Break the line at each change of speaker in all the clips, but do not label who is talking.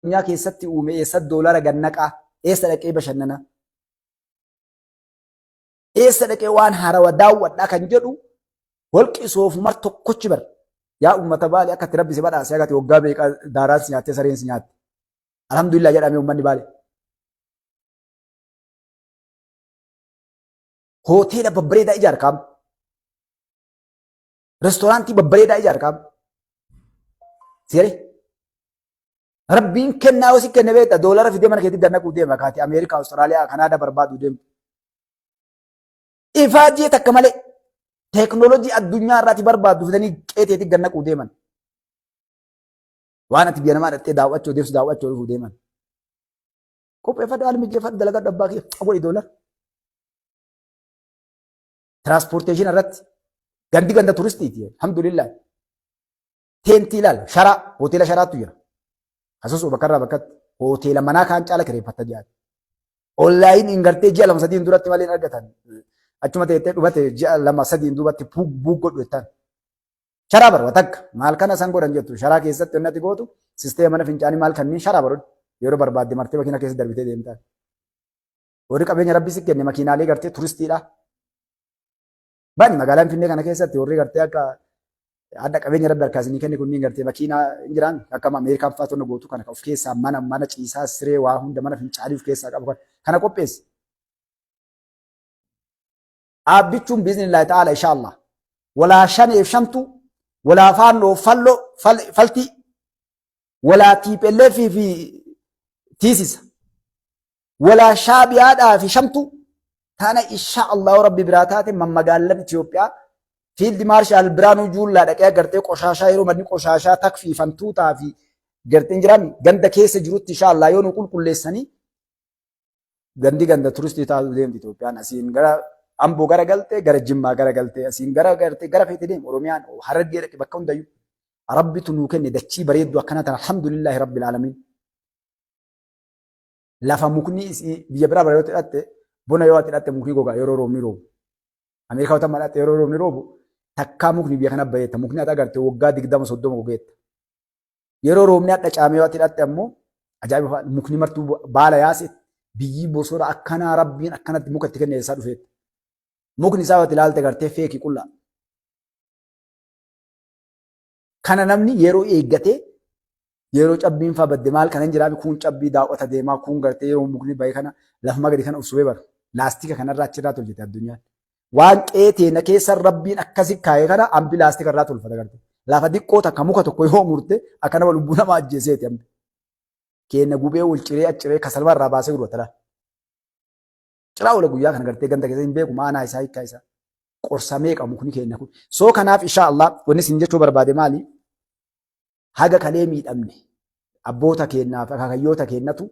Addunyaa keessatti uume eessa doolara gannaqaa, eessa dhaqee bashannana, eessa dhaqee waan haarawa daawwadhaa kan jedhu holqi Soofumar tokkochi bar. Yaa uummata Baalee, akka itti Rabbi si badhaase agati waggaa meeqa daaraan si nyaattee, sareen si nyaatte. Alhamdulillah jedhamee uummanni Baalee. Hoteela babbareedaa ijaar kaam. Restoraantii babbareedaa ijaar kaam. Seeree. Rabbiin kennaa yoo si kenne beekta, doolara fidee mana keetti gannaquu deema kaati Ameerikaa, Awustiraaliyaa, Kanaadaa barbaaduu deemtu. Ifaajee takka malee teeknooloojii addunyaa irraati barbaaddu fidanii qeeteetti gannaquu deeman. Waan ati biyya namaa dhaqxee daawwachuu deemsu daawwachuu dhufuu deeman. Qopheeffadhu, haala mijeeffadhu, dalagadhu, abbaa kee godhi doolara. Transportation irratti gandi ganda turistiiti, alhamdulillah. Teentii ilaal, sharaa hoteela sharaatu jira. Asus bakkarraa bakkatti hoteela manaa kaan caala kireeffatta jedhan. Online hin gartee ji'a 2-3n duratti malee hin argatan. Achuma teettee dhumate ji'a 2-3n duubatti book godhu jettaan. Sharaa barwa takka maal kana san godhan jettu, sharaa keessatti onnati gootu sisteema mana fincaanii maal kanneen sharaa baru yeroo barbaadde martee makiina keessa darbitee deemtaan. Warri qabeenya Rabbi si kenne makiinaalee gartee turistiidha. Bani magaalaa Finfinnee kana keessatti warri gartee akka adda qabeenya Rabbi harkaa isinii kenne kunniin gartee makiinaa hin jiraan, akka Ameerikaan fa'aa tonna gootu kana of keessaa mana ciisaa, siree, waa hunda, mana fincaanii of keessaa qabu kana qopheessi. Dhaabbichuun biiznillaahi ta'ala inshaallah. Walaa shaneef shamtu, walaa faannoo falloo faltii, walaa TPLF fi tiisisa, walaa shaabiyaadhaa fi shamtu tana, insha Allah Rabbi biraa taate mammagaallan Itoophiyaa Field Marshal Biraanuu Juullaa dhaqee agartee qoshaashaa yeroo manni qoshaashaa takfii fantuutaa fi gartee hin jiraami ganda keessa jirutti, insha Allah yoo nu qulqulleessanii gandi ganda turistii taatu deemti Itoophiyaan. Asiin gara Amboo gara galtee, gara Jimmaa gara galtee, asiin gara gartee gara feete deemu, Oromiyaan Harargee dhaqe, bakka hundayyuu Rabbitu nuu kenne dachii bareedduu akkana tana, alhamdulillahi rabbil aalamiin. Lafa mukni isii biyya biraa bara yoo hidhatte, bona yoo ati hidhatte mukni gogaa yeroo roobni roobu. Ameerikaa yoo tamma hidhatte yeroo roobni roobu takkaa mukni biyya kana bayeetta, mukni ati agarte waggaa 20 30 gogeetta. Yeroo roobni hadha caamee yoo ati hidhatte ammoo ajaa'iba, mukni martuu baala yaase, biyyi bosona akkanaa Rabbiin akkanatti muka itti kenne eessaa dhufeetta. Mukni isaa yoo ati ilaalte gartee feekii qullaa. Kana namni yeroo eeggatee, yeroo cabbiin faa badde maal kana hin jiraami, kun cabbii daawwata deemaa, kun gartee yeroo mukni bahe kana lafuma gadi kana uffisee bara. Laastika kanarraa achirraa tolchite addunyaan. Waan qe'ee teena keessa Rabbiin akkasi kaa'e kana ambi laastika irraa tolfata garte. Lafa diqqoo takka muka tokko yoo murte akka nama lubbuu nama ajjeeseeti ambi. Keenya gubee wal ciree acciree kasalma irraa baasee gurgurata laal. Ciraa oola guyyaa kana gartee ganda keessa hin beeku maanaa isaa, hiikkaa isaa. Qorsamee qabu mukni keenya kun. Soo kanaaf insha Allah wanni isin jechuu barbaade maali? Haga kalee miidhamne abboota keenyaaf akaakayyoota keenyatu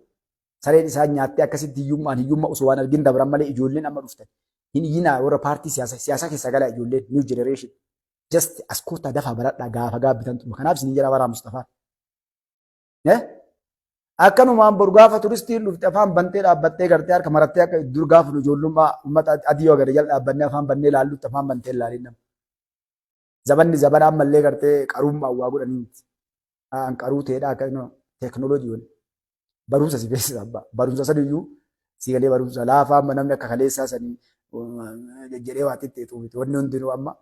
sareen isaan nyaattee akkasitti hiyyummaan hiyyummaa osoo waan argin dabran malee, ijoolleen amma dhuftan hin iyyinaa. Warra paartii siyaasaa keessa galaa, ijoolleen new generation just as koottaa dafaa baradhaa gaafa gaabbitan tuma. Kanaaf isin jedha baraa Mustafaa. Akkanumaan boru gaafa turistiin dhufte afaan bantee dhaabbattee gartee harka marattee, akka dur gaafa nu ijoollummaa uummata adii yoo agarre jala dhaabbannee afaan bannee laallutti afaan bantee ilaalin nama. Zabanni zabana ammallee gartee qarummaa waa godhanii miti. An qaruu ta'edha akka teeknooloojii wani. Barumsa si beeksisa abbaa. Barumsa saniyyuu si galee barumsa laafaa amma namni akka kaleessaa sanii jedhee waa xixiqqeetu miti. Wanni hundinuu amma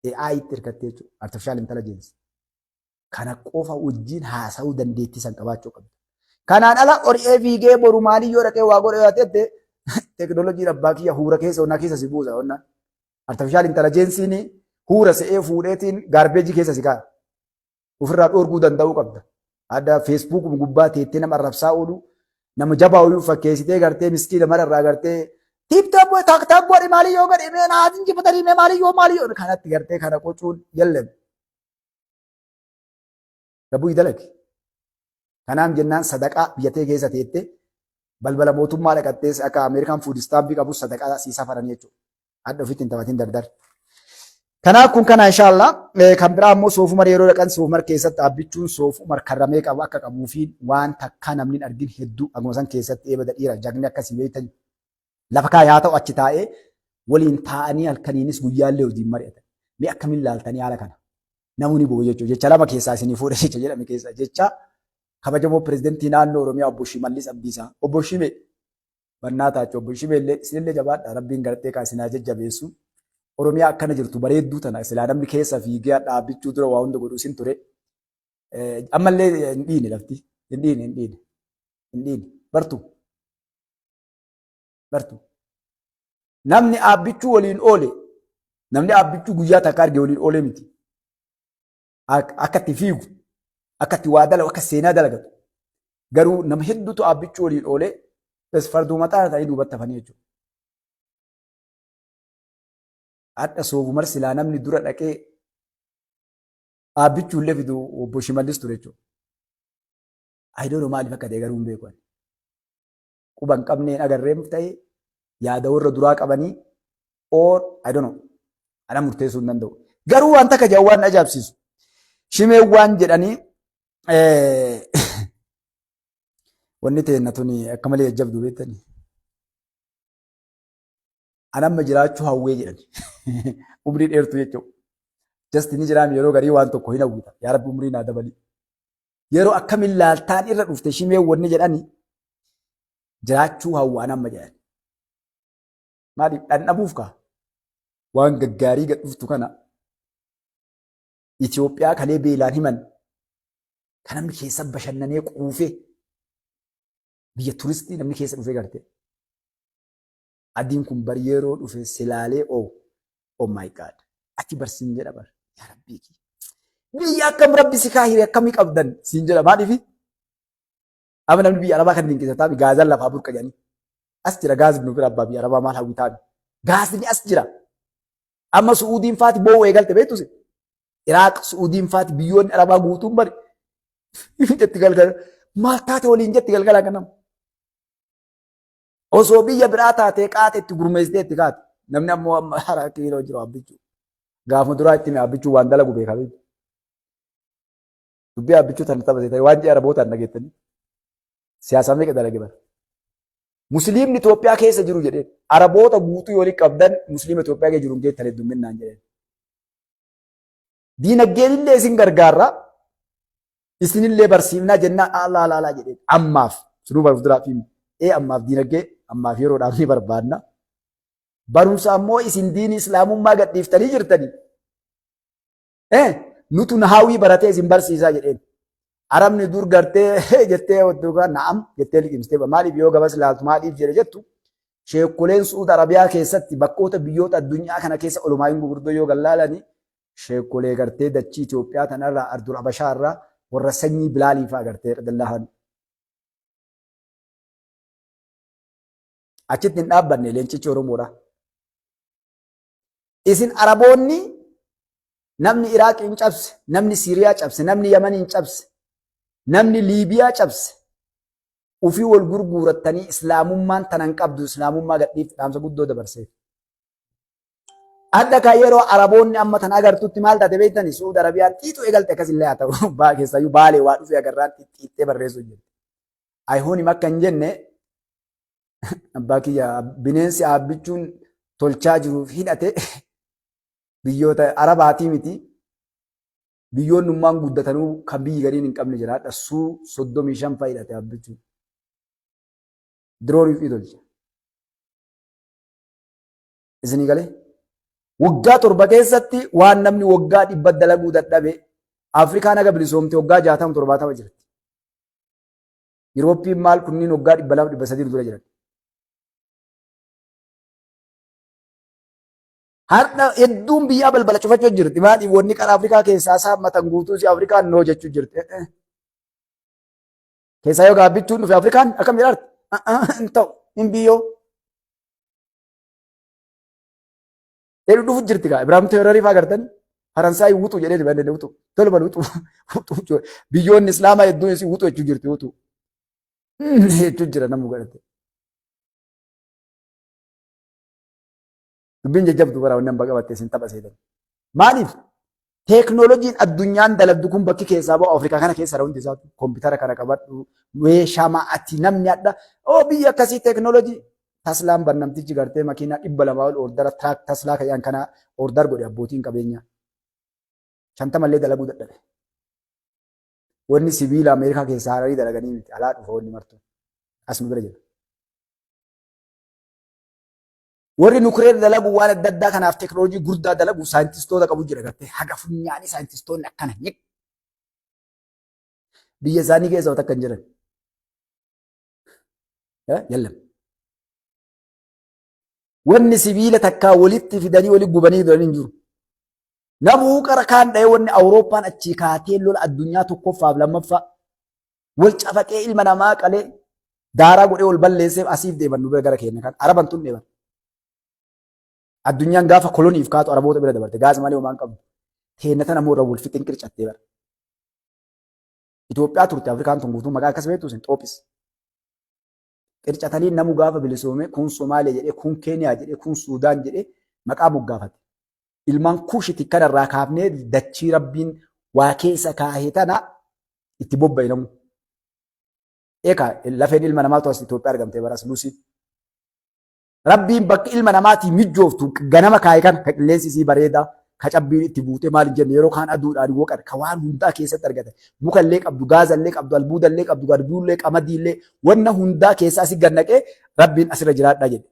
AI itti hirkattee jechuudha. Artificial intelligence. Kana qofa wajjin haasa'uu dandeettii san qabaachuu qabda. Kanaan ala ori'ee fiigee boru maalii yoo dhaqee waa godhe yoo ta'e, teeknooloojiin abbaa kiyya huura keessa onnaa keessa si buusa onnaan. Artificial intelligence'n huura se'ee fuudheetiin garbage keessa si kaa'a. Ofirraa dhoorguu danda'uu qabda. Adda Facebook gubbaa teettee nama arrabsaa oolu, nama jabaa oyuu fakkeessitee gartee miskiina mara irraa gartee TikTok tak tak godhi maalii yoo godhe mee naa injifatanii mee maalii yoo maalii yoo kanatti gartee kana qocuun yallam. Gabbuu dalagi. Kanaaf jennaan sadaqaa biyyatee keessa teettee balbala mootummaa dhaqattees akka Ameerikaan food stamp qabu sadaqaa sii safaranii jechuudha. Hadha ofitti hin taphatin dardar. Kanaaf kun kana inshaallah. Kan biraa immoo Soofumar yeroo dhaqan, Soofumar keessatti dhaabbichuun Soofumar karramee qabu akka qabuu fi waan takkaa namni hin argin hedduu akkuma san keessatti eeba dhiira jagni akkasii beektan lafa kaa yaa ta'u achi taa'ee waliin taa'anii halkaniinis guyyaallee hojiin mari'atan. Mee akkamiin laaltanii haala kana? Namni ni boo'u jechuudha. Jecha lama keessaa isinii fuudha jecha jedhame keessaa jecha kabajamoo pirezidantii naannoo Oromiyaa obbo Shimallis Abdiisaa. Obbo Shimee bannaa taachoo obbo Shimee illee isinillee jabaadha rabbiin gartee kaa isin haa jajjabeessu. Oromiyaa akkana jirtu bareedduu tana silaa namni keessa fiigee dhaabbichuu dura waa hunda godhu isin ture. Ammallee hin dhiine lafti. Hin dhiine hin dhiine. Hin dhiine. Bartu. Bartu. Namni aabbichuu waliin oole namni aabbichuu guyyaa takka arge waliin oole miti. Akka itti fiigu, akka itti waa dalagu, akka seenaa dalagatu. Garuu nama hedduutu aabbichuu waliin oole bes farduu mataa ta'ee duubatti hafanii jechuudha. Hadha soofumar silaa namni dura dhaqee aabbichuu illee fidu obbo Shimallis ture jechuudha. I don't know maaliif akka ta'e garuu hin beeku. Quba hin qabneen agarreem ta'e yaada warra duraa qabanii or I don't know. Ana murteessuu hin danda'u. Garuu waan takka jedhan waan ajaa'ibsiisu. Shimeen waan jedhanii wanni teenna tuni akka malee jajjabdu beektanii. An amma jiraachuu hawwee jedhan. Umrii dheertuu jechuudha. Just ni jiraam yeroo garii waan tokko hin hawwita. Yaa Rabbi umrii naa dabali. Yeroo akkamiin laaltaan irra dhufte shimee wanni jedhani jiraachuu hawwaan amma jedhan. Maaliif dhandhamuuf kaa waan gaggaarii gad dhuftu kana Itoophiyaa kalee beelaan himan kan namni keessa bashannanee quufee biyya turistii namni keessa dhufee garte. Adiin kun bar yeroo dhufe silaalee oh oh my god ati bar siin jedha bar yaa rabbii kiyya. Biyya akkam rabbi si kaahire akkamii qabdan siin jedha maaliifi amma namni biyya arabaa kan dinqisataa gaazaan lafaa burqa jedhanii as jira gaazni nu bira abbaa biyya arabaa maal hawwitaa gaazni as jira amma su'uudiin faati boo'u eegalte beektu si Iraaq su'uudiin faati biyyoonni arabaa guutuun bari jetti galgala maal taate waliin jetti galgala kanam Osoo biyya biraa taatee qaate itti gurmeessitee itti kaate. Namni ammoo amma hara kiiloo jiru abbichuu. Gaafuma duraa itti hime abbichuu waan dalagu beekaa beeku. Dubbii abbichuu tana taphatee ta'e waan ji'a arabootaan dhageettanii. Siyaasaa meeqa dalage bara. Musliimni Itoophiyaa keessa jiru jedheen Araboota guutuu yoo qabdan musliima Itoophiyaa keessa jiru hin geettan heddumminaan jedheen. Diinagdeen illee isin gargaarra isinillee barsiifnaa jennaan alaa alaa alaa jedheen ammaaf sunuu baruuf duraa fi ee ammaaf diinagdee ammaaf yeroodhaaf ni barbaadna. Barumsa ammoo isin diinii islaamummaa gadhiiftanii jirtanii. Ee nutu nahaawii baratee isin barsiisaa jedheen. Arabni dur gartee jettee duukaa na'am jettee liqimsitee maaliif yoo gabas laaltu maaliif jedhe jettu sheekkoleen Su'uud Arabiyaa keessatti bakkoota biyyoota addunyaa kana keessa olumaayin gurguddoo yoo gallaalani sheekkolee gartee dachii Itoophiyaa tanarraa Ardul Abashaa irraa warra sanyii Bilaalii fa'aa gartee radillahan. Achitti hin dhaabbanne leencichi Oromoodha. Isin Araboonni namni Iraaqiin cabse, namni Siiriyaa cabse, namni Yamaniin cabse, namni Liibiyaa cabse ufii wal gurguurattanii islaamummaan tanan qabdu islaamummaa gadhiifti dhaamsa guddoo dabarseef. Adda kan yeroo Araboonni amma tan agartutti maal taate beektani Su'uud Arabiyaan xiixuu eegalte akkasillee haa ta'u baa keessayyuu baalee waa dhufee agarraan xixiixxee barreessuu jirti. Ayihuun akka hin jenne abbaa kiyya bineensi aabbichuun tolchaa jiruuf hidhate biyyoota Arabaatii miti. Biyyoonnummaan guddatanuu kan biyyi gariin hin qabne jiraadha. Suu 35 fa'a hidhate aabbichuun. Diroonii fi tolcha. Isinii galee? Waggaa 7 keessatti waan namni waggaa 100 dalaguu dadhabe Afrikaan haga bilisoomte waggaa 60 70 jirti. Yurooppiin maal kunniin waggaa 200 300 dura jiran. Har'a hedduun biyyaa balbala cufachuu jirti. Maaliif wanni qara Afrikaa keessaa saammatan guutuu si Afrikaan noo jechuu jirti. Keessaa yoo gaabbichuun dhufe Afrikaan akkam jedhaarti? Hin ta'u hin biyyoo. Jedhu dhufu jirti gaa Ibraahim Teerorii fa'aa gartanii Faransaay wuxu jedhee dibannee wuxu tolban wuxu wuxu biyyoonni Islaamaa hedduun isii wuxu jechuu jirti wuxu jechuu jira namuu godhate. Dubbiin jajjabdu bara wanni hamba qabatte isin tapha seetan. Maaliif? Teeknooloojiin addunyaan dalagdu kun bakki keessaa ba'u Afrikaa kana keessa hundi isaatu koompitara kana qabadhu meeshaa ma'ati namni adda oo biyya akkasii teeknooloojii Taslaan bar namtichi gartee makiinaa 200 ol ordara tiraak taslaa kayyaan kana ordar godhe abbootiin qabeenyaa. 50llee dalaguu dadhabe. Wanni sibiila Ameerikaa keessaa hararii dalaganii miti, alaa dhufa wanni martuu. As nu bira jira. Warri nukireer dalagu waan adda addaa kanaaf teknooloojii guddaa dalagu saayintistoota qabu jira gartee haga funyaanii saayintistoonni akkana nyiq. Biyya isaanii keessa waan takka hin jiran. Yallam. Wanni sibiila takkaa walitti fidanii walitti gubanii duran hin jiru. Namuu qara kaan dha'ee wanni Awurooppaan achii kaatee lola addunyaa tokkoffaaf lammaffaa wal cafaqee ilma namaa qalee daaraa godhee wal balleesseef asiif deeman nu bira gara keenya kan Araban tun deeman. Addunyaan gaafa koloniif kaatu Araboota bira dabarte gaasa malee homaan qabdu. Teenna tana immoo irra wal fixin qircattee bara. Itoophiyaa turte Afrikaan tun guutuu maqaa akkas beektu isin Xoophis. Qircatanii namu gaafa bilisoome kun Somaalee jedhee kun Keeniyaa jedhee kun Suudaan jedhee maqaa moggaafate. Ilmaan Kuushiti kanarraa kaafnee dachii Rabbiin waa keessa kaahee tana itti bobba'e namu. Eekaa lafeen ilma namaatu as Itoophiyaa argamtee baras Luusiin. Rabbiin bakka ilma namaatii mijooftu ganama kaa'e kana ka qilleensi isii bareedaa ka cabbiin itti buutee maal hin jenne yeroo kaan aduudhaan woqan ka waan hundaa keessatti argatan muka illee qabdu gaaza illee qabdu albuuda illee qabdu garbuu illee qamadii illee wanna hundaa keessa asii gad naqee Rabbiin asirra jiraadhaa jedhe.